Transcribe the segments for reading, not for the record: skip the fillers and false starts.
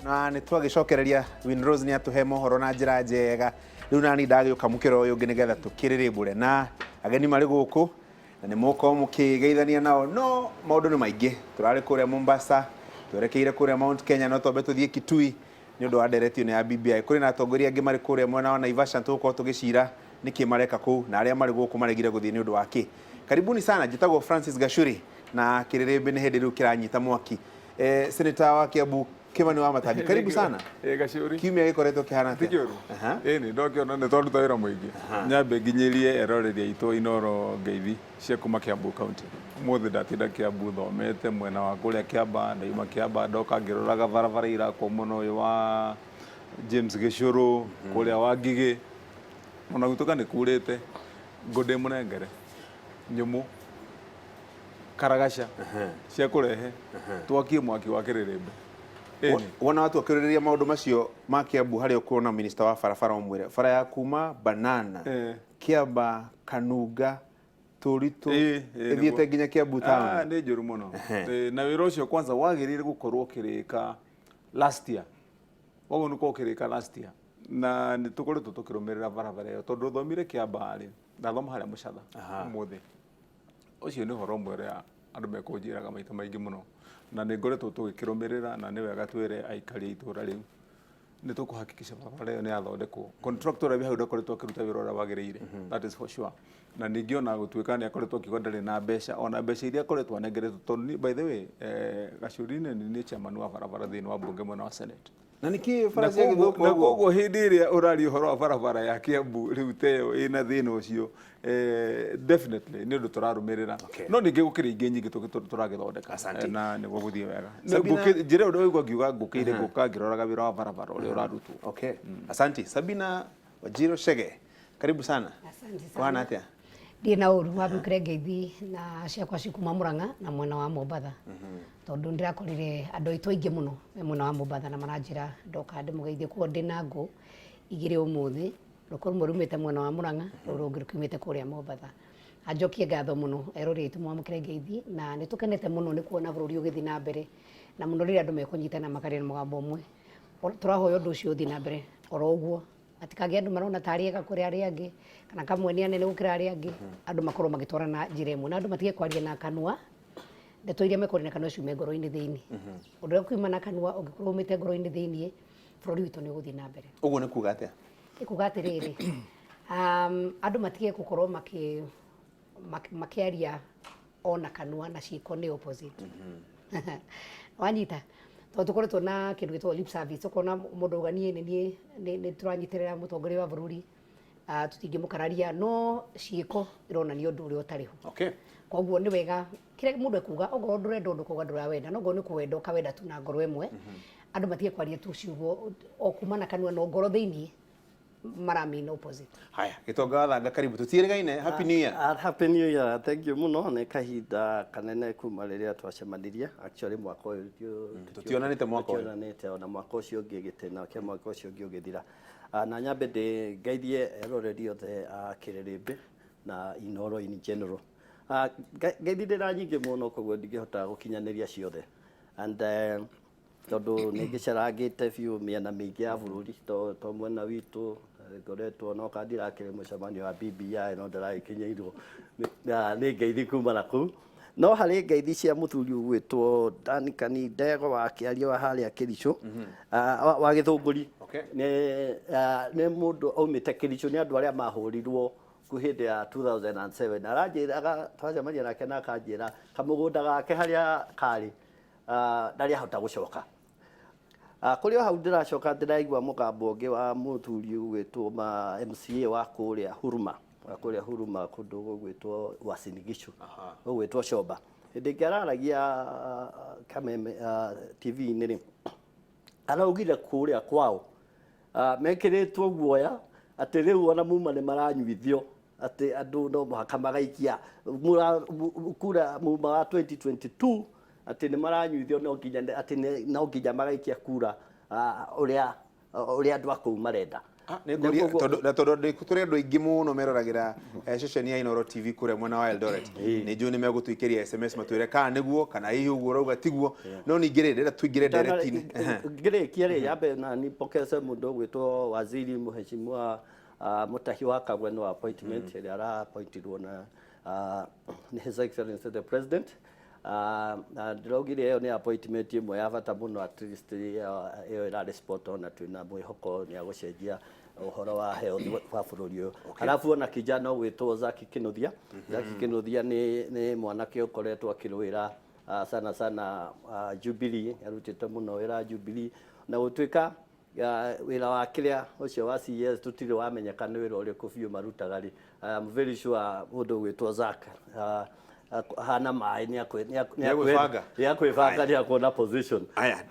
Na nĩ twagĩcokereria Winrose nĩ atũhe mohoro na njĩra njega. Rĩu nani ndagĩũka mũkĩro ũyũ ũngĩ nĩgetha tũkĩrĩrĩmbũre na ageni marĩ gũkũ na nĩ mũgũkorwo mũkĩgeithania nao, no maũndũ nĩ maingĩ. Tũrarĩ kũrĩa Mombasa, twerekeire kũrĩa Mount Kenya, no twambe tũthiĩ Kitui nĩ ũndũ wa ndereti ĩno ya BBI. Kũrĩ na atongoria angĩ marĩ kũrĩa mwena wa Naivasha, tũgũkorwo tũgĩcira nĩkĩ mareka kũu na arĩa marĩ gũkũ maregire gũthiĩ nĩ ũndũ wa kĩ. Karibuni sana, njĩtagwo Francis Gachuri na kĩrĩrĩmbĩ nĩ hĩndĩ rĩu kĩranyita mwaki. Senator wa Kiambu Kimani Wamatangi, karibu sana. Gachuri. Kiumia gĩkoretwo kĩhana Ti atĩa? kĩũru. Ĩni ndokĩona nĩ twaruta wĩra mũingĩ. Nyambe nginyĩrie eroreri aitũ Inooro ngeithi cia kuma Kiambu County. Ũmũthĩ ndatinda Kiambu thomete mwena wa kũrĩa Kĩamba, ndauma Kĩamba ndoka ngĩroraga barabara irakwo mwena ũyũ wa James Gĩcũrũ, kũrĩa wa Ngigĩ. Ona gwitũ nĩ kurĩte, ngũ ndĩ mũnengere nyũmũ karagaca cia kũrehe twakie mwaki wa kĩrĩrĩmbĩ. Ĩni. Wona watu akĩrĩrĩria maũndũ macio ma Kiambu harĩa ũkuona minista wa barabara ũmwĩre bara ya kuma Banana, Kĩamba, Kanunga, Tũritũ ĩthiĩte nginya Kiambu town. Nĩ njũru mũno. Na wĩra ũcio kwanza wagĩrĩire gũkorwo ũkĩrĩka last year. Waguo nĩ gũkorwo ũkĩrĩka last year. Na nĩ tũkoretwo tũkĩrũmĩrĩra barabara ĩyo tondũ thomire Kĩamba rĩ, ndathoma harĩa Mũcatha ũmũthĩ. Ũcio nĩ ũhoro ũmwe ũrĩa andũ mekũnjĩraga maita maingĩ mũno, na nĩ ngoretwo tũgĩkĩrũmĩrĩra na nĩ wega twĩre aikari a itũra rĩu nĩ tũkũhakikisha barabara ĩyo nĩ yathondekwo. Contractor ũrĩa wĩ hau ndakoretwo akĩruta wĩra ũrĩa wagĩrĩire, that is for sure. Na ningĩ ona gũtuĩka nĩ akoretwo akiuga ndarĩ na mbeca, ona mbeca iria akoretwo anengeretwo, tondũ by the way, Gacũri-inĩ nĩ niĩ chairman wa barabara thĩinĩ wa mbunge mwena wa Senate. Na nĩkĩ bara ciagĩthũka Na ũguo? Koguo hĩndĩ ĩrĩa ũraria ũhoro wa barabara ya Kiambu rĩu ta ĩyo ĩna thĩna ũcio, definitely nĩ ũndũ tũrarũmĩrĩra. No ningĩ gũkĩrĩ ingĩ nyingĩ tũragĩthondeka. Asante. Na nĩguo gũthiĩ wega. Sabina- Njĩra ĩyo ndĩraigua ngiuga ngũkĩire ngũka ngĩroraga wĩra wa barabara ũrĩa ũrarutwo. Okay. Asante. Sabina Wajiro Chege, karibu sana. Asante sana. Kũhana atĩa? Ndirĩ na ũru, wamũkĩre ngeithi na ciakwa cikuma Murang'a na mwena wa Mombatha, tondũ ndĩrakorire andũ aitũ aingĩ mũno me mwena wa Mombatha na maranjĩra ndoka ndĩmũgeithie. Koguo ndĩna ngũ igĩrĩ ũmũthĩ, rũkũ rũmwe rumĩte mwena wa Murang'a, rũrũ rũngĩ rũkiumĩte kũrĩa Mombatha. Na njokie ngatho mũno erori aitũ, mwamũkĩre ngeithi, na nĩ tũkenete mũno nĩ kuona bũrũri ũgĩthiĩ na mbere, na mũno rĩrĩa andũ mekũnyitana makaria na mũgambo ũmwe. Tũrahoya ũndũ ũcio ũthiĩ na mbere oro ũguo, hatikagĩe andũ marona tarĩ ega kũrĩ arĩa angĩ, kana kamwe nĩ anene gũkĩra arĩa angĩ. Andũ makorwo magĩtwarana na njĩra ĩmwe, na andũ matige kwaria na kanua, ndeto iria mekwaria na kanua ciume ngoro-inĩ thĩinĩ. Ũndũ ũrĩa ũkiuma na kanua ũngĩkorwo umĩte ngoro-inĩ thĩinĩ, bũrũri witũ nĩ ũgũthiĩ na mbere. Ũguo nĩ kuga atĩa? Nĩ kuga atĩrĩrĩ, andũ matige gũkorwo makĩaria o na kanua na ciĩko nĩ opposite. Wanyita? Tondũ tũkoretwo na kĩndũ gĩtagwo lip service, ũkona mũndũ auga niĩ nĩ niĩ nĩ tũranyitĩrĩra mũtongoria wa bũrũri, tũtingĩmũkararia, no ciĩko ironania ũndũ ũrĩa ũtarĩ ho. Koguo nĩ wega kĩrĩa mũndũ ekuga, okorwo ndũrenda ũndũ ũkauga ndũrawenda, no okorwo nĩ kũwenda ũkawenda tu na ngoro ĩmwe. Andũ matige kwaria tu ciugo o kuma na kanua no ngoro thĩinĩ maramina opposite. Haya, Gĩtonga wa Thanga, karibu. Tũtiĩrĩgaine, happy new year. Happy new year. Thank you mũno. Nĩ kahinda kanene kuma rĩrĩa twacemanirie. Actually mwaka ũyũ Tũtionanĩte mwaka ũyũ. Tũtionanĩte ona mwaka ũcio ũngĩ, gĩtĩna kĩa mwaka ũcio ũngĩ ũgĩthira. Na nyambe ndĩ ngeithie eroreri othe a Kĩrĩrĩmbĩ na Inooro in general. Ngeithi ndĩna nyingĩ mũno, koguo ndingĩhota gũkinyanĩria ciothe. And tondũ nĩ ngĩcerangĩte biũ mĩena mĩingĩ ya bũrũri, to mwena witũ ngoretwo, no ka ndirakĩrĩ mũcemanio wa BBI, no ndĩragĩkinyĩirwo nĩ ngeithi kuma na kũu. No harĩ ngeithi cia mũthuri ũgwĩtwo Duncan Ndego wa kĩaria wa harĩa Kĩricũ, wa Gĩthũngũri. Nĩ mũndũ aumĩte Kĩricũ, nĩ andũ arĩa mahũrirwo ku hĩndĩ ya 2007. Aranjĩraga twacemania nake na akanjĩra kamũgũnda gake harĩa karĩ ndarĩ ahota gũcoka. Kũrĩ o hau ndĩracoka ndĩraigua mũgambo ũngĩ wa mũthuri ũgwĩtwo ma MCA wa kũrĩa Huruma, wa kũrĩa Huruma kũndũ gũgwĩtwo Uasin Gishu, gũgwĩtwo Comba. Hĩndĩ ĩngĩ araragia Kameme TV-inĩ rĩ, araugire kũrĩa kwao mekĩrĩtwo guoya atĩ rĩu ona muma nĩ maranyuithio atĩ andũ no mũhaka magaikia kura muma wa 2022, atĩ nĩ maranyuithio no nginya atĩ no nginya magaikia kura ũrĩa andũ a kũu marenda. Nĩ ngũria tondũ na tondũ tũrĩ andũ aingĩ mũno meroragĩra ceceni ya Inooro TV kũrĩa mwena wa Eldoret, nĩ njũĩ nĩ megũtũikĩria SMS matwĩre kana nĩguo kana hihi ũguo ũrauga tiguo. No ningĩ rĩ, ndĩrenda tũingĩre ndereti-inĩ. Ngĩrĩkia rĩ, yambe na nipokeze mũndũ ũgwĩtwo waziri mheshimiwa Mutahi wa Kagwe no appointment ĩrĩa ara-appointirwo na nĩ His Excellency the President. Na ndĩraugire ĩyo nĩ appointment ĩmwe ya bata mũno, at least ĩyo ĩrarĩ spot on, na twĩna mwĩhoko nĩ agũcenjia ũhoro wa health wa bũrũri ũyũ. Halafu ona kijana ũgwĩtwo Zaki Kinuthia. Zaki Kinuthia nĩ mwanake ũkoretwo akĩrũĩra sana sana Jubilee, arutĩte mũno wĩra Jubilee, na gũtuĩka wĩra wa kĩrĩa ũcio wa CES tũtirĩ wamenyeka nĩ wĩra ũrĩkũ biũ marutaga rĩ, I am very sure mũndũ ũgwĩtwo Zack hana maĩ nĩ Nĩegwĩbanga. Nĩ akwĩbanga, nĩ akuona position. Aya,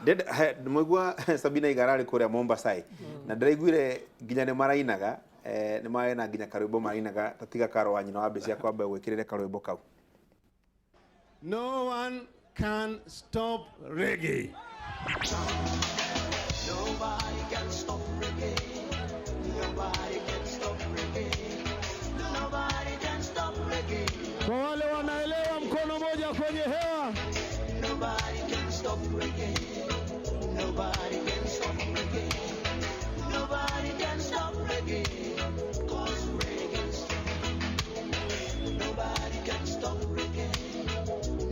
mũigua Sabina Igara arĩ kũrĩa Mombasa ĩ, na ndĩraiguire nginya nĩ marainaga, nĩ marĩ nginya karwĩmbo marainaga. Tatiga karo wa nyina wa mbica kwamba gwĩkĩrĩre karwĩmbo kau. No one can stop reggae. Nobody can stop reggae. Nobody can stop reggae. Nobody can stop reggae. Kwa wale wanaelewa, mkono moja kwenye hewa. Nobody can stop reggae. Nobody can stop reggae. Nobody can stop reggae. 'Cause reggae's strong. Nobody can stop reggae.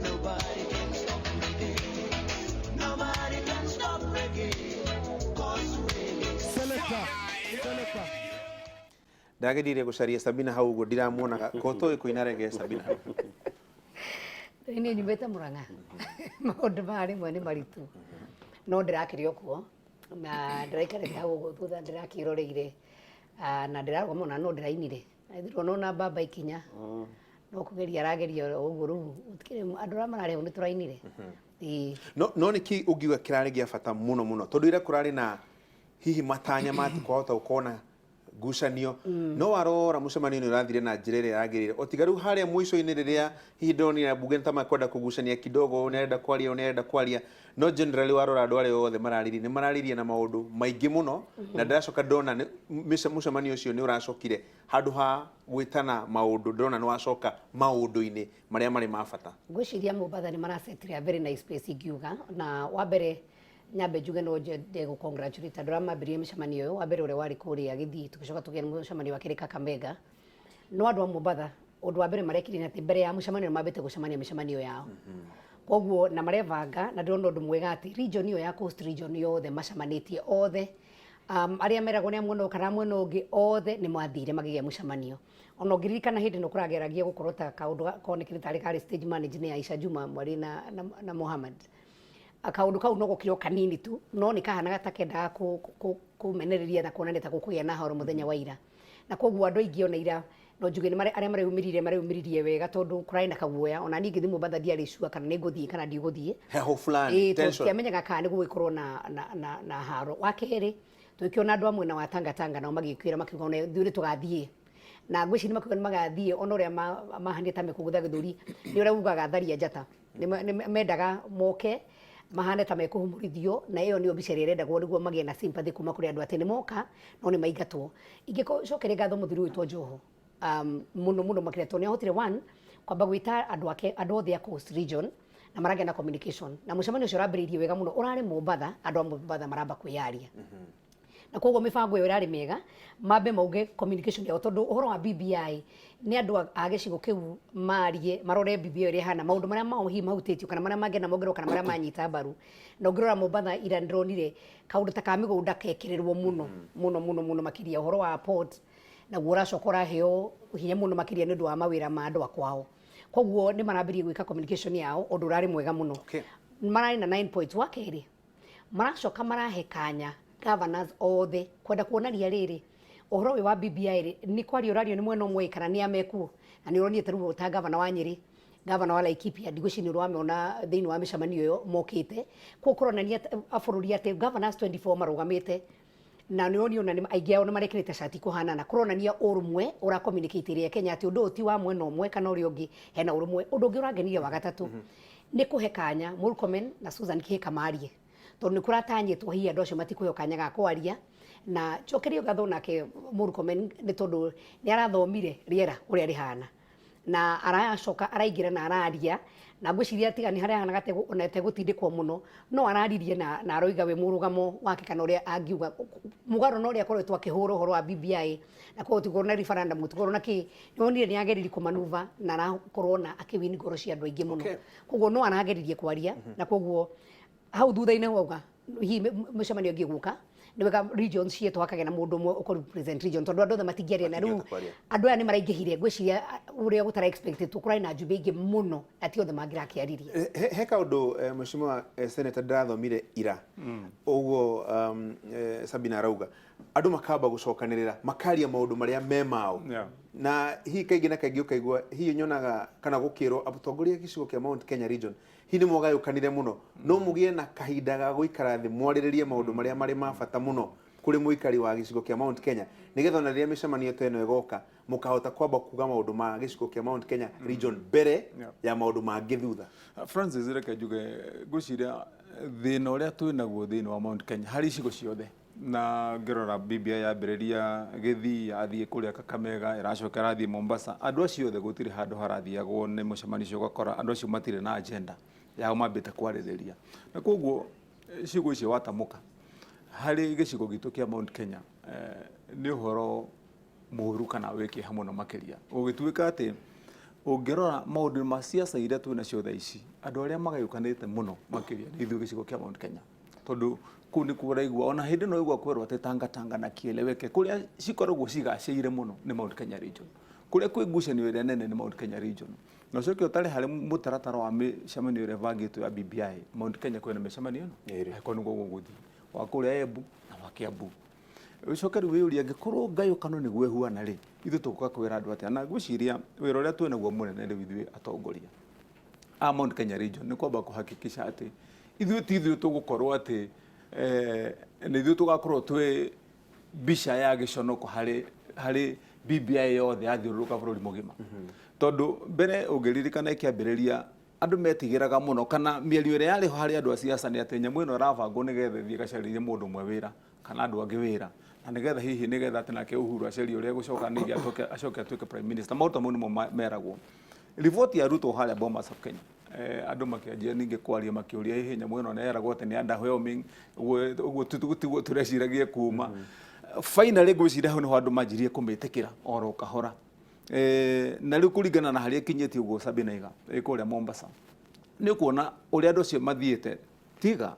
Nobody can stop reggae. Nobody can stop reggae. 'Cause reggae's Selector. Selector. Ndageririe gũcaria Sabina hau ũguo, ndiramuonaga ko tũĩ kũina reggae, Sabina? Niĩ nyumĩte Murang'a, maũndũ maya rĩmwe nĩ maritũ, no ndĩrakĩrĩ o kuo na ndĩraikarĩte hau ũguo thutha ndĩrakĩroreire. Na ndĩrarũgama ona no ndĩrainire na ona baba ikinya no kũgeria arageria o ũguo. Rĩu gũtikĩrĩ andũ arĩa mararĩ hau nĩ tũrainire. Ĩĩ. No nĩ kĩ ũngiuga kĩrarĩ gĩa bata mũno mũno, tondũ ira kũrarĩ na hihi matanya mati kwahota gũkorwo na ngucanio, no warora mũcemanio nĩ ũrathire na njĩra ĩrĩa yagĩrĩire, o tiga rĩu harĩa mũico-inĩ rĩrĩa hihi ndonire mbunge nĩ ta makwenda kũgucania kidogo, ũyũ nĩarenda kwaria, ũyũ nĩarenda kwaria. No generally warora andũ arĩa othe mararirie nĩ mararirie na maũndũ maingĩ mũno, na ndĩracoka ndona mũcemanio ũcio nĩ ũracokire handũ ha gwĩtana maũndũ, ndĩrona nĩ wacoka maũndũ-inĩ marĩa marĩ ma bata. Ngwĩciria Mombatha nĩ marasetire a very nice space ingiuga. Na wa mbere nyambe njuge no nyende gũ congratulate andũ arĩa mambĩrĩirie mĩcemanio ĩyo. Wa mbere ũrĩa warĩ kũrĩa Gĩthii, tũgĩcoka tũgĩa na mũcemanio wa kerĩ Kakamega. No andũ a Mombatha ũndũ wa mbere marekire nĩ atĩ mbere ya mũcemanio nĩ mambĩte gũcemania mĩcemanio yao, koguo na marebanga, na ndĩrona ũndũ mwega atĩ region ĩyo ya Coast region yothe macemanĩtie othe, arĩa meragwo nĩ a mwena ũyũ kana mwena ũngĩ, othe nĩ mathire makĩgĩa mũcemanio. Ona ũngĩririkana hĩndĩ ĩno kũrageragia gũkorwo ta kaũndũ konekire tarĩ karĩ stage manage nĩ Aisha Juma mwarĩ na Mohammed. Kaũndũ kau no gũkire o kanini tu, no nĩ kahanaga ta kendaga kũmenereria na kuonania ta gũkũgĩa na horo mũthenya wa ira. Na koguo andũ aingĩ ona ira no njuge nĩ arĩa mareyumĩririe wega, tondũ kũrarĩ na kaguoya. Ona niĩ ngĩthiĩ Mombatha ndiarĩ sure kana nĩ ngũthiĩ kana ndigũthiĩ. Heho fulani. Ĩĩ, tondũ tension. Tũtiamenyaga kana nĩ gũgĩkorwo na haro. Wa kerĩ tũgĩkĩona andũ a mwena wa Tanga Tanga nao magĩkwĩra makiuga ona ithuĩ nĩ tũgathiĩ, na ngwĩciria makiuga nĩ magathiĩ, ona ũrĩa mahanire ta mekũgũtha gĩthũri nĩ ũrĩa ugaga tharia njata. Nĩ mendaga moke mahane ta mekũhumũrithio, na ĩyo nĩyo mbica ĩrĩa ĩrendagwo nĩguo magĩe na sympathy kuma kũrĩ andũ atĩ nĩ moka no nĩ maingatwo. Ingĩcokeria ngatho mũthuri ũyũ wĩtwo Joho mũno mũno makĩria, tondũ nĩ ahotire one kwamba gwĩta andũ ake, andũ othe a Coast region, na maragĩa na communication, na mũcemanio ũcio ũrambĩrĩirie wega mũno. Ũrarĩ Mombatha, andũ a Mombatha maramba kwĩyaria, na koguo mĩbango ĩyo ĩrarĩ mĩega mambe mauge communication yao, tondũ ũhoro wa BBI nĩ andũ a gĩcigo kĩu marie, marore BBI ĩrĩa ĩhana, maũndũ marĩa mao hihi mahutĩtio kana marĩa mangĩenda mongererwo kana marĩa manyita mbaru. Na ũngĩrora Mombatha ira ndĩronire kaũndũ ta ka mĩgũnda kekĩrĩrwo mũno mũno mũno mũno makĩria, ũhoro wa port naguo ũracoka ũraheo hinya mũno makĩria nĩ ũndũ wa mawĩra ma andũ a kwao. Koguo nĩ marambĩrĩria gwĩka communication yao, ũndũ ũrarĩ mwega mũno. Mararĩ na 9 points. Wa kerĩ maracoka marahe kanya governors othe kwenda kuonania rĩrĩ ũhoro ũyũ wa BBI rĩ, nĩ kwaria ũrario nĩ mwena ũmwe kana nĩ amekuo. Na nĩ ũronire ta rĩu ta gavana wa Nyĩrĩ, gavana wa Laikipia, ndigwĩciria nĩ ũramona thĩinĩ wa mĩcemanio ĩyo mokĩte. Koguo kũronania a bũrũri atĩ governors 24 marũgamĩte, na nĩ ũronio ona aingĩ ao nĩ marekĩrĩte cati kũhanana, kũronania ũrũmwe ũra communicate ĩrĩa Kenya atĩ ũndũ ũyũ ti wa mwena ũmwe kana ũrĩa ũngĩ, hena ũrũmwe. Ũndũ ũngĩ ũrangenirie wa gatatũ nĩ kũhe kanya Murkomen na Susan Kihika marie, Tondũ nĩ kũratanyĩtwo hihi andũ acio matikũheo kanya ga kwaria. Na njokerio ngatho nake Murkomen nĩ tondũ nĩ arathomire rĩera ũrĩa rĩhana. Na aracoka araingĩra na araria na ngwĩciria tiga nĩ harĩa hanaga ona ategũtindĩkwo mũno no araririe na aroiga we mũrũgamo wake kana ũrĩa angiuga mũgarũ na ũrĩa akoretwo akĩhũra ũhoro wa BBI na koguo gũtikorwo na referendum gũtikorwo na kĩ nĩwonire nĩ ageririe kũmanuva na arakorwo na akĩwin ngoro cia andũ aingĩ mũno. Koguo no arageririe kwaria na koguo hau thutha-inĩ wauga hihi mũcemanio ũngĩ gũka nĩ wega regions cietũ hakagĩa na mũndũ ũmwe ũkũ represent region tondũ andũ othe matingĩaria. Na rĩu Matingĩhota kwaria. Andũ aya nĩ maraingĩhire, ngwĩciria ũrĩa gũtara expected kũrarĩ na njumbe ingĩ mũno na ti othe mangĩrakĩaririe. He kaũndũ, mheshimiwa senator, ndĩrathomire ira ũguo Sabina arauga andũ makamba gũcokanĩrĩra makaria maũndũ marĩa me mao. Na hihi kaingĩ na kaingĩ ũkaigua hihi nyonaga kana gũkĩrwo atongoria a gĩcigo kĩa Mount Kenya region hihi nĩ mwagayũkanire mũno, no mũgĩe na kahinda ga gũikara thĩ mwarĩrĩrie maũndũ marĩa marĩ ma bata mũno kũrĩ mũikari wa gĩcigo kĩa Mount Kenya, nĩgetha ona rĩrĩa mĩcemanio ta ĩno ĩgoka mũkahota kwamba kuga maũndũ ma gĩcigo kĩa Mount Kenya region mbere ya maũndũ mangĩ thutha. Francis, reke njuge, ngwĩciria thĩna ũrĩa twĩ naguo thĩinĩ wa Mount Kenya harĩ icigo ciothe, na ngĩrora BBI yambĩrĩria Gĩthii, yathiĩ kũrĩa Kakamega, ĩracoka ĩrathiĩ Mombasa, andũ acio othe gũtirĩ handũ harathiagwo nĩ mũcemanio ũcio ũgakora andũ acio matirĩ na agenda yao mambĩte kwarĩrĩria. Na koguo ciugo icio watamũka harĩ gĩcigo gitũ kĩa Mount Kenya nĩ ũhoro mũru kana wĩ kĩeha mũno makĩria, gũgĩtuĩka atĩ ũngĩrora maũndũ ma siasa iria twĩ nacio thaa ici, andũ arĩa magayũkanĩte mũno makĩria nĩ ithuĩ gĩcigo kĩa Mount Kenya, tondũ kũu nĩkuo ũraigua ona hĩndĩ ĩno ũraigua kwerwo atĩ Tanga Tanga na kieleweke, kũrĩa cikoragwo cigacĩire mũno nĩ Mount Kenya region, kũrĩa kwĩ ngucanio ĩrĩa nene nĩ Mount Kenya region. Na ũcoke ũtare harĩ mũtaratara wa mĩcemanio ĩrĩa ĩbangĩtwo ya BBI, Mount Kenya kwĩna mĩcemanio ĩno Ĩrĩ. Angĩkorwo nĩguo gũgũthiĩ wa kũrĩa Embu na wa Kiambu, ũcoke rĩu wĩyũrie, angĩkorwo ngayũkano nĩguo ĩhuana rĩ, ithuĩ tũgũka kwĩra andũ atĩa? Na ngwĩciria wĩra ũrĩa twĩ naguo mũnene rĩu ithuĩ atongoria a Mount Kenya region nĩ kwamba kũhakikisha atĩ ithuĩ ti ithuĩ tũgũkorwo atĩ nĩ ithuĩ tũgakorwo twĩ mbica ya gĩconoko harĩ BBI yothe yathiũrũrũka bũrũri mũgima. Tondũ mbere ũngĩririkana ĩkĩambĩrĩria andũ metigĩraga mũno, kana mĩario ĩrĩa yarĩ ho harĩ andũ a siasa nĩ atĩ nyamũ ĩno ĩrabangwo nĩgetha ĩthiĩ ĩgacarĩrie mũndũ ũmwe wĩra kana andũ angĩ wĩra, na nĩgetha hihi nĩgetha atĩ nake Uhuru acarie ũrĩa egũcoka ningĩ acoke atuĩke prime minister. Maũndũ ta mau nĩmo meragwo. Riboti yarutwo harĩa Bomas of Kenya, andũ makĩanjia ningĩ kwaria makĩũria hihi nyamũ ĩno nĩ yeragwo atĩ nĩ underwhelming, ũguo tiguo tũreciragia kuma. Finally ngwĩciria hau nĩho andũ manjirie kũmĩtĩkĩra oro kahora. Na rĩu kũringana na harĩa ĩkinyĩtie ũguo Sabina iga ĩ kũrĩa Mombasa, nĩ ũkuona ũrĩa andũ acio mathiĩte, tiga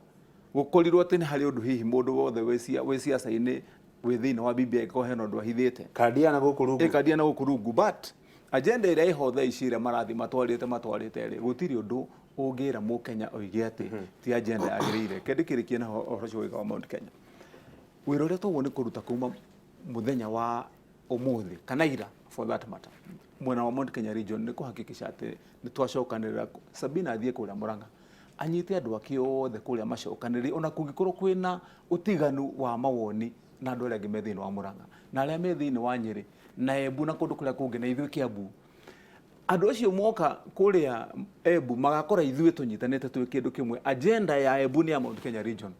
gũkorirwo atĩ nĩ harĩ ũndũ hihi mũndũ wothe wĩ ciaca-inĩ wĩ thĩinĩ wa BBI angĩkorwo hena ũndũ ahithĩte. Kandia na gũkũ rungu. Ĩ kandia na gũkũ rungu, but agenda ĩrĩa ĩho thaa ici ĩrĩa marathiĩ matwarĩte rĩ, gũtirĩ ũndũ ũngĩra mũkenya oige atĩ ti agenda yagĩrĩire. Reke ndĩkĩrĩkie na ũhoro ũcio wĩga wa Mount Kenya. Wĩra ũrĩa twaguo nĩ kũruta kuma mũthenya wa ũmũthĩ kana ira for that matter mwena wa Mount Kenya region nĩ kũhakikisha atĩ nĩ twacokanĩrĩra. Sabina athiĩ kũrĩa Murang'a anyite andũ ake othe kũrĩa macokanĩrĩire, ona kũngĩkorwo kwĩna ũtiganu wa mawoni na andũ arĩa angĩ me thĩinĩ wa Murang'a na arĩa me thĩinĩ wa Nyĩrĩ na Embu na kũndũ kũrĩa kũngĩ na ithuĩ Kiambu. Andũ acio moka kũrĩa Embu magakora ithuĩ tũnyitanĩte twĩ kĩndũ kĩmwe. Agenda ya Embu nĩ ya Mount Kenya region,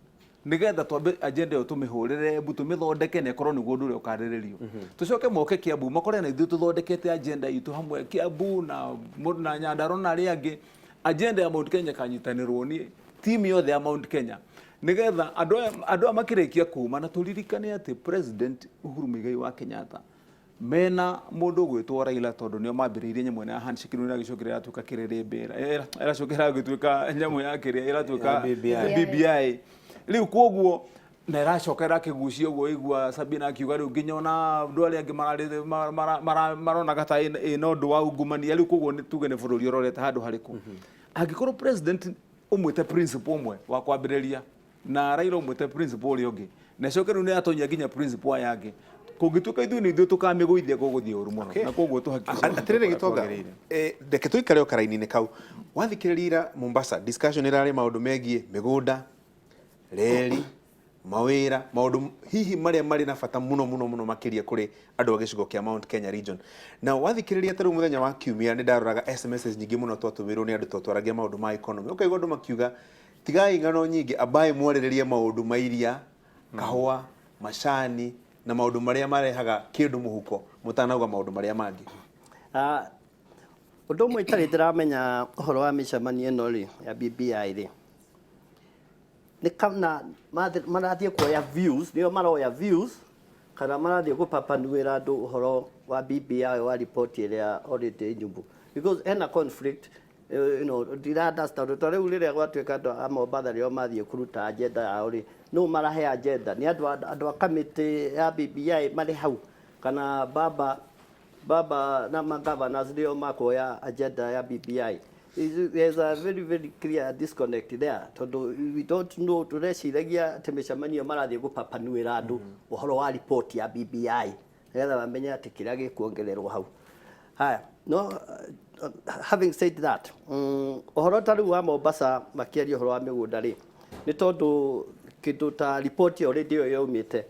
nĩgetha twambe agenda ĩyo tũmĩhũrĩre Embu, tũmĩthondeke na ĩkorwo nĩguo ũndũ ũrĩa ũkarĩrĩrio. Tũcoke moke Kiambu makore na ithuĩ tũthondekete agenda itũ hamwe Kiambu na Nyandarua na arĩa angĩ. Agenda ya Mount Kenya ĩkanyitanĩrwo nĩ team yothe ya Mount Kenya, nĩgetha andũ aya makĩrĩkia kuma, na tũririkane atĩ President Uhuru Muigai wa Kenyatta mena mũndũ ũgwĩtwo Raila, tondũ nĩo mambĩrĩirie nyamũ ĩno ya handshake, nĩ ĩragĩcokera ĩratuĩka kĩrĩrĩmbĩ, ĩracokera ĩragĩtuĩka nyamũ ya kĩrĩa ĩratuĩka Ya BBI. BBI rĩu. Koguo na ĩracoka ĩrakĩgucia ũguo igua Sabina akiuga rĩu nginya ona andũ arĩa angĩ maronaga ta ĩna ũndũ wa ungumania rĩu. Koguo nĩ tuge nĩ bũrũri ũrorete handũ harĩkũ angĩkorwo president ũmwĩte principal ũmwe wa kwambĩrĩria na Raila ũmwĩte principal ũrĩa ũngĩ na coke rĩu nĩ atonya nginya principal aya angĩ, kũngĩtuĩka ithuĩ nĩ ithuĩ tũkamĩgũithia, gũgũthiĩ ũru mũno. Na koguo tũhakikishe Atĩrĩrĩ Gĩtonga, twagĩrĩire. Reke tũikare o karaini-inĩ kau. Wathikĩrĩria ira Mombasa, discussion ĩrarĩ maũndũ megiĩ mĩgũnda, reri, mawĩra, maũndũ hihi marĩa marĩ na bata mũno mũno mũno makĩria kũrĩ andũ a gĩcigo kĩa Mount Kenya region. Na wathikĩrĩria ta rĩu mũthenya wa kiumia nĩ ndaroraga SMS nyingĩ mũno twatũmĩirwo nĩ andũ twatwaragia maũndũ ma economy. Ũkaigua andũ makiuga Tigai ng'ano nyingĩ, ambai mwarĩrĩrie maũndũ ma iria, kahũa, macani na maũndũ marĩa marehaga kĩndũ mũhuko mũtanauga maũndũ marĩa mangĩ. Ũndũ ũmwe itarĩ ndĩramenya ũhoro wa mĩcemanio ĩno rĩ ya BBI rĩ, nĩ kana marathiĩ kuoya views, nĩo maroya views kana marathiĩ gũpapanuĩra andũ ũhoro wa BBI wa report ĩrĩa already nyumbu, because hena conflict, ndira understand ta rĩu rĩrĩa gwatuĩka andũ a Mombatha rĩo mathiĩ kũruta agenda yao rĩ, nũ marahe agenda? Nĩ andũ a kamĩtĩ ya BBI marĩ hau, kana baba na magovernors nĩo makuoya agenda ya BBI? There's a very very clear disconnect there, tondũ we don't know, tũreciragia atĩ mĩcemanio marathiĩ gũpapanuĩra andũ ũhoro wa report ya BBI nĩgetha mamenye atĩ kĩrĩa gĩkuongererwo hau. Haya, no having said that, ũhoro ta rĩu wa Mombasa makĩaria ũhoro wa mĩgũnda rĩ, nĩ tondũ kĩndũ ta report already ĩyo yaumĩte,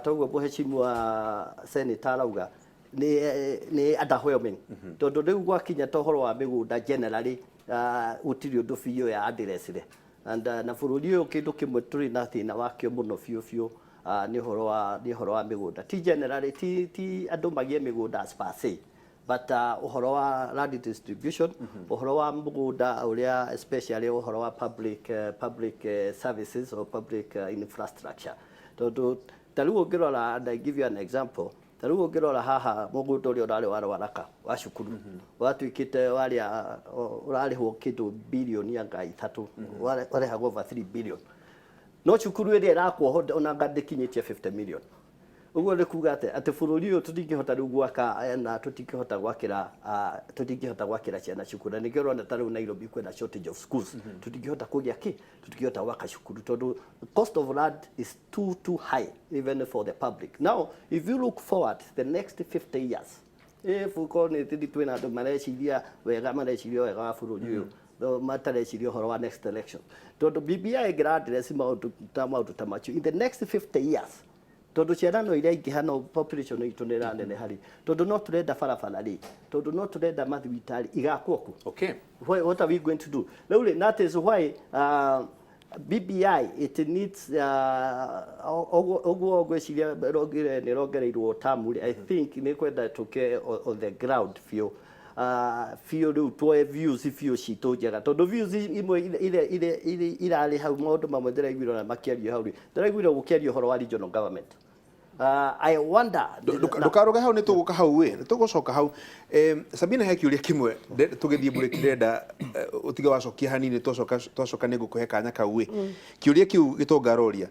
toguo mũheshimiwa senator arauga nĩ underwhelming, tondũ rĩu gwakinya ta ũhoro wa mĩgũnda generally, gũtirĩ ũndũ biũ ya addressire. And na bũrũri ũyũ kĩndũ kĩmwe tũrĩ na thĩna wakĩo mũno biũ biũ, nĩ ũhoro wa mĩgũnda, ti generally, ti andũ magĩe mĩgũnda as per se, but ũhoro wa land distribution, ũhoro wa mũgũnda ũrĩa, especially ũhoro wa public services or public infrastructure, tondũ ta rĩu ũngĩrora, and I give you an example, ta rĩu ũngĩrora haha mũgũnda ũrĩa ũrarĩ wa Rwaraka wa cukuru watuĩkĩte warĩa ũrarĩhwo kĩndũ bilioni anga 3, warĩhagwo over 3 billion, no cukuru ĩrĩa ĩrakwo ho ona anga ndĩkinyĩtie 50 million. Ũguo nĩ kuga atĩ bũrũri ũyũ tũtingĩhota rĩu gwaka na tũtingĩhota gwakĩra ciana cukuru, na nĩkĩo ũrona ta rĩu Nairobi kwĩna shortage of schools. Tũtingĩhota kũgĩa kĩ, tũtingĩhota gwaka cukuru tondũ cost of land is too too high even for the public. Now if you look forward the next 50 years, if ukorwo nĩ tũthi twĩna andũ mareciria wega, mareciria wega wa bũrũri ũyũ, no matareciria ũhoro wa next election, tondũ BBI ĩngĩra address maũndũ ta macio in the next 50 years, tondũ ciana no iraingĩha, no population itũ nĩ ĩraneneha rĩ, tondũ no tũrenda barabara rĩ, tondũ no tũrenda mathibitarĩ, igakwo kũ? What are we going to do rĩu rĩ? That is why BBI it needs ũguo ngwĩciria nĩ rongereirwo term rĩ, I think nĩ kwenda tũke on the ground biũ, biũ rĩu tuoe views biũ citũ njega, tondũ views imwe iria irarĩ hau, maũndũ mamwe ndĩraiguire ona makĩario hau rĩ, ndĩraiguire gũkĩario ũhoro wa regional government. I wonder. Ndũkaruge hau, nĩ tũgũka hau ĩ, nĩ tũgũcoka hau. Sabina, he kĩũria kĩmwe tũgĩthiĩ break ndĩrenda ũtige wacokia hanini, twacoka nĩ ngũkũhe kanya kau ĩ. Kĩũria kĩu gĩtonga aroria,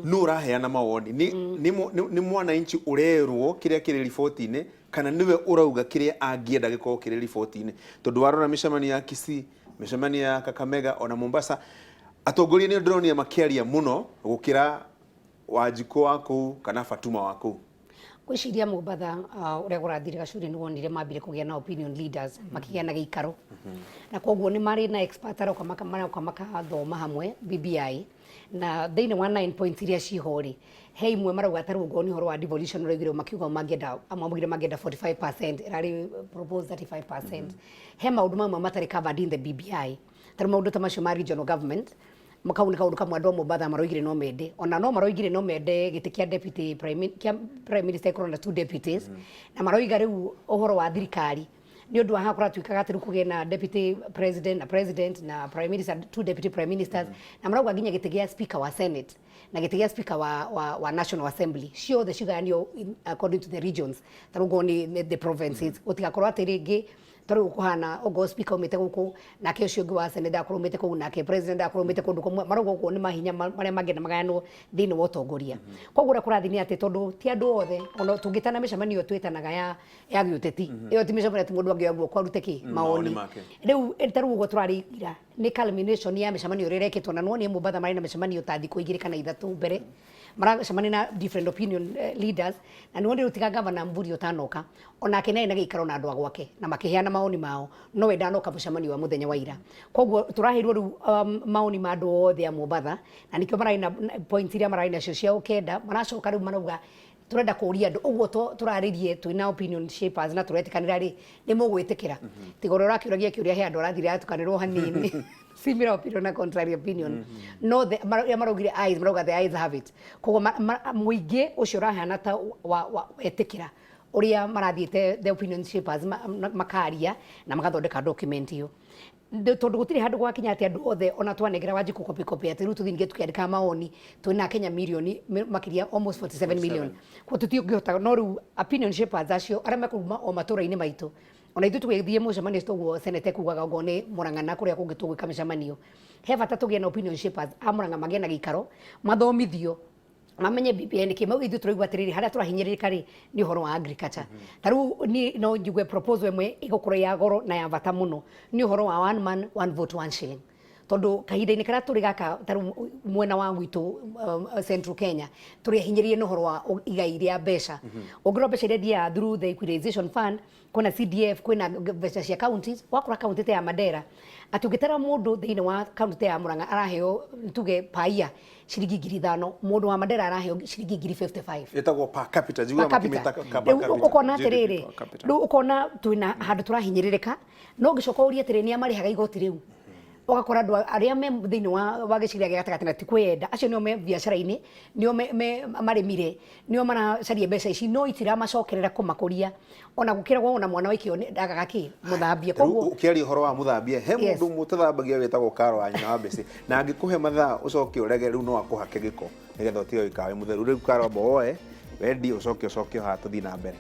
nũ ũraheana mawoni? Nĩ mwananchi ũrerwo kĩrĩa kĩrĩ riboti-inĩ, kana nĩwe ũrauga kĩrĩa angĩenda gĩkorwo kĩrĩ riboti-inĩ? Tondũ warora mĩcemanio ya Kisii, mĩcemanio ya Kakamega ona Mombasa, atongoria nĩ ndĩronire makĩaria mũno gũkĩra Wanjikũ wa kũu kana Fatuma wa kũu. Ngwĩciria Mombatha, ũrĩa kũrathire gacuri, nĩ wonire mambire kũgĩa na opinion leaders, makĩgĩa na gĩikaro, na koguo nĩ marĩ na expert aroka maroka makathoma hamwe BBI, na thĩinĩ wa 9 points iria ciho rĩ, he imwe marauga ta rĩu okorwo nĩ ũhoro wa devolution, ũraiguire makiuga mangĩenda, amwe maugire mangĩenda 45%, ĩrarĩ propose 35%. He maũndũ mamwe matarĩ covered in the BBI, ta rĩu maũndũ ta macio ma regional government, kau nĩ kaũndũ kamwe andũ a Mombatha maroigire no mende, ona no maroigire no mende gĩtĩ kĩa deputy prime, kĩa prime minister ĩkorwo na two deputies, na maroiga rĩu ũhoro wa thirikari nĩ ũndũ wa haha kũratuĩkaga atĩ rĩu kũgĩe na deputy president na president na prime minister, two deputy prime ministers, na marauga nginya gĩtĩ gĩa speaker wa senate na gĩtĩ gĩa speaker wa national assembly ciothe cigayanio according to the regions, ta rĩu okorwo nĩ the provinces, gũtigakorwo atĩ rĩngĩ ta rĩu kũhana okorwo speaker umĩte gũkũ, nake ũcio ũngĩ wa senate akorwo umĩte kũu, nake president akorwo umĩte kũndũ kũmwe. Marauga ũguo nĩ mahinya marĩa mangĩenda magayanwo thĩinĩ wa ũtongoria. Koguo ũrĩa kũrathiĩ nĩ atĩ tondũ ti andũ othe, ona tũngĩtana mĩcemanio twĩtanaga ya gĩũteti, ĩyo ti mĩcemanio atĩ mũndũ angĩoya guoko arute kĩ maoni maoni make. Rĩu ta rĩu ũguo tũrarĩ ira nĩ culmination ya mĩcemanio ĩrĩa ĩrekĩtwo, na nĩwonire Mombatha marĩ na mĩcemanio ta thikũ 2 kana 3 mbere, maracemania na different opinion leaders, na nĩwonire rĩu tiga gavana Mvurya ũtanoka, onake nĩ arĩ na gĩikaro na andũ a gwake na makĩheana maoni mao, no we ndanoka mũcemanio wa mũthenya wa ira. Koguo tũraheirwo rĩu maoni ma andũ othe a Mombatha, na nĩkĩo mararĩ na points iria mararĩ nacio cia ũkenda, maracoka rĩu marauga Tũrenda kũria andũ ũguo tũrarĩrie twĩna opinion shapers na tũretĩkanĩra rĩ, nĩ mũgwĩtĩkĩra. Tiga ũrĩa ũrakĩũragia kĩũria, he andũ arathire atukanĩrwo hanini, similar opinion na contrary opinion. No the arĩa maraugire ayes marauga the ayes have it. Koguo mũingĩ ũcio ũrahana ta wa wetĩkĩra ũrĩa marathiĩte the opinion shapers makaria na magathondeka document ĩyo. Tondũ gũtirĩ handũ gwakinya atĩ andũ othe ona twanengera Wanjikũ copy copy atĩ rĩu tũthiĩ ningĩ tũkĩandĩkaga mawoni. Twĩna Kenya mirioni makĩria, almost 47 million, koguo tũtingĩhota. No rĩu opinion shapers acio arĩa mekuma o matũra-inĩ maitũ, ona ithuĩ tũgĩthiĩ mũcemanio toguo senate kugaga okorwo nĩ Murang'a na kũrĩa kũngĩ tũgwĩka mĩcemanio, he bata tũgĩe na opinion shapers a Murang'a, magĩe na gĩikaro, mathomithio, mamenye BBI nĩ kĩ. Mau ithuĩ tũraigua atĩrĩrĩ, harĩa tũrahinyĩrĩrĩka rĩ, nĩ ũhoro wa agriculture. Ta rĩu niĩ no njigue proposal ĩmwe ĩgũkorwo ya goro na ya bata mũno nĩ ũhoro wa one man, one vote, one shilling, tondũ kahinda-inĩ karĩa tũrĩ gaka, ta rĩu mwena wa gwitũ Central Kenya, tũrĩ ahinyĩrĩrie nĩ ũhoro wa igai rĩa mbeca. Ũngĩrora mbeca iria ithiaga through the equalization fund, kwĩna CDF, kwĩna mbeca cia counties. Wakora county ta ya Mandera, atĩ ũngĩtara mũndũ thĩinĩ wa county ta ya Murang'a araheo, tuge paia ciringi 5,000, mũndũ wa Mandera araheo ciringi ngiri 55. Ĩtagwo per capita, njiguaga per capita. Makĩmĩta per Rĩu capita. ũkona GDP atĩrĩrĩ, per capita. Rĩu ũkona twĩna handũ tũrahinyĩrĩrĩka, no ũngĩcoka ũrie atĩrĩ, nĩa marĩhaga igoti rĩu? Ũgakora andũ arĩa me thĩinĩ wa gĩcigĩrĩra gĩa gatagatĩ na ti kwĩyenda, acio nĩo me biacara-inĩ, nĩo me marĩmire, nĩo maracaria mbeca ici, no itiramacokerera kũmakũria. Ona gũkĩragwo ona mwana waikio ndagaga kĩ mũthambie. Rĩu Koguo ũkĩaria ũhoro wa mũthambie, he mũndũ ũmwe ũtathambagia wĩtagwo Karo wa nyina wa Mbĩcĩ, na angĩkũhe mathaa ũcoke ũrege, rĩu no akũhake gĩko nĩgetha ũtige gũikara wĩ mũtheru. Rĩu Karo, amba woe wendie, ũcoke ũcoke o haha tũthiĩ na mbere.